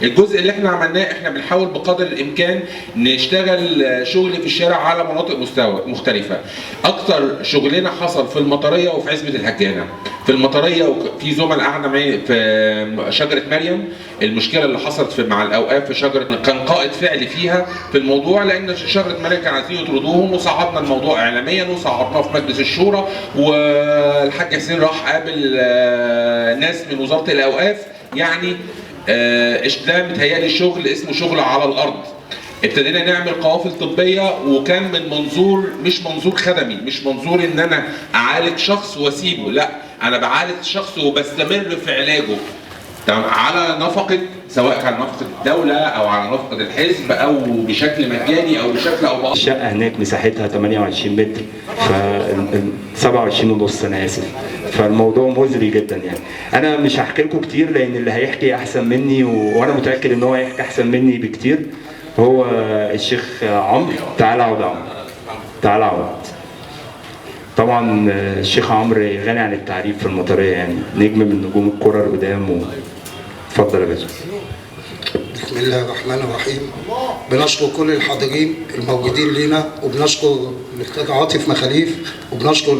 الجزء اللي احنا عملناه، احنا بنحاول بقدر الامكان نشتغل شغل في الشارع على مناطق مستوى مختلفة. اكتر شغلنا حصل في المطريه وفي عزبه الهجانه. في المطريه في زملاء قعدنا معي في شجرة مريم، المشكلة اللي حصلت في مع الاوقاف في شجرة كان قائد فعلي فيها في الموضوع، لان شجرة مريم كانوا عايزين يطردوهم، وصعدنا الموضوع اعلاميا وصعدناه في مجلس الشورى، والحاج حسين راح قابل ناس من وزارة الاوقاف. يعني ده متهيألي شغل اسمه شغل على الارض. ابتدينا نعمل قوافل طبية، وكان من منظور مش منظور خدمي، مش منظور ان انا اعالج شخص واسيبه، لا، انا بعالج شخص وبستمر في علاجه، تمام، على نفقه، سواء كان نفقه الدولة او على نفقه الحزب او بشكل مجاني او بشكل او باخر. الشقة هناك مساحتها 28 متر، ف 27 ونص، انا اسف. فالموضوع مزري جدا. يعني انا مش هحكي لكم كتير لان اللي هيحكي احسن مني وانا متاكد ان هو هيحكي احسن مني بكتير، هو الشيخ عمرو. تعالى اقعد يا عمرو، تعالى اقعد. طبعا الشيخ عمرو غني عن التعريف في المطريه، يعني نجم من نجوم الكره القدام. اتفضل يا باشا. بسم الله الرحمن الرحيم. بنشكر كل الحاضرين الموجودين لينا، وبنشكر الاستاذ عاطف مخاليف، وبنشكر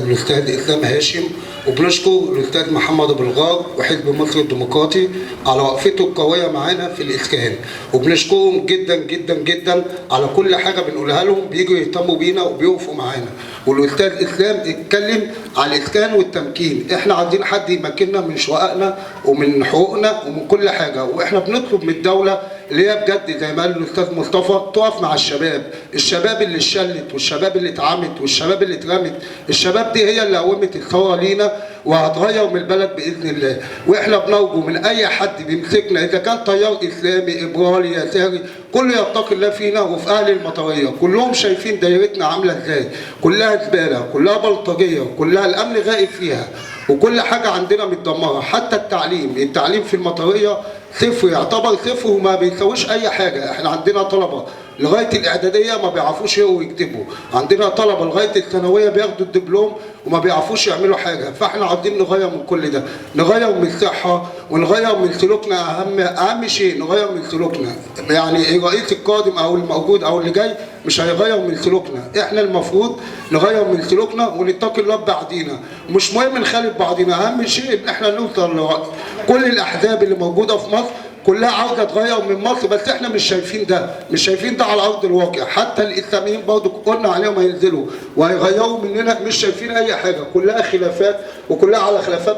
الاستاذ اسلام هاشم، وبنشكر الاستاذ محمد ابو الغار وحزب مصر الديمقراطي على وقفته القوية معانا في الاسكان، وبنشكرهم جدا جدا جدا على كل حاجة بنقولها لهم، بيجوا يهتموا بينا وبيقفوا معانا. والاستاذ اسلام اتكلم على الاسكان والتمكين، احنا عايزين حد يمكننا من شققنا ومن حقوقنا ومن كل حاجة، واحنا بنطلب من الدولة اللي هي بجد زي ما قال الاستاذ مصطفى تقف مع الشباب، الشباب اللي اتشلت والشباب اللي اتعمت والشباب اللي اترمت، الشباب دي هي اللي قومت الثورة لينا وهتغير من البلد باذن الله. واحنا بنرجو من اي حد بيمسكنا اذا كان تيار اسلامي ابرالي يساري، كله يتقي الله فينا وفي اهل المطريه، كلهم شايفين دايرتنا عامله ازاي، كلها زبالة، كلها بلطجيه، كلها الامن غائب فيها، وكل حاجة عندنا متدمره، حتى التعليم، التعليم في المطريه صفر، يعتبر صفر وما بيساويش اي حاجة. احنا عندنا طلبه لغاية الاعدادية ما بيعرفوش يقروا ويكتبوا، عندنا طلبه لغاية الثانوية بياخدوا الدبلوم وما بيعرفوش يعملوا حاجة. فاحنا عاوزين نغير من كل ده، نغير من الصحة ونغير من سلوكنا، اهم شيء نغير من سلوكنا. يعني الرئيس القادم او الموجود او اللي جاي مش هيغير من سلوكنا، احنا المفروض نغير من سلوكنا ونتقي الله ببعضينا، مش مهم نخالف بعضينا، اهم شيء ان احنا نوصل لرأي. كل الاحزاب اللي موجودة في مصر كلها عاوزه تغير من مصر، بس احنا مش شايفين ده، مش شايفين ده على ارض الواقع. حتى الاسلاميين برضو قلنا عليهم هينزلوا وهيغيروا مننا، مش شايفين اي حاجة، كلها خلافات وكلها على خلافات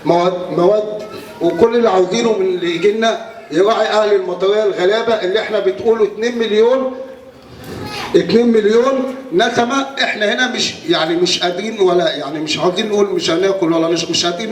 مواد، وكل اللي عاوزينه من اللي يجي لنا يراعي اهل المطريه الغلابة اللي احنا بتقولوا 2 مليون، 2 مليون نسمه. احنا هنا مش يعني مش قادرين، ولا يعني مش عاوزين نقول مش هناكل ولا مش قادرين.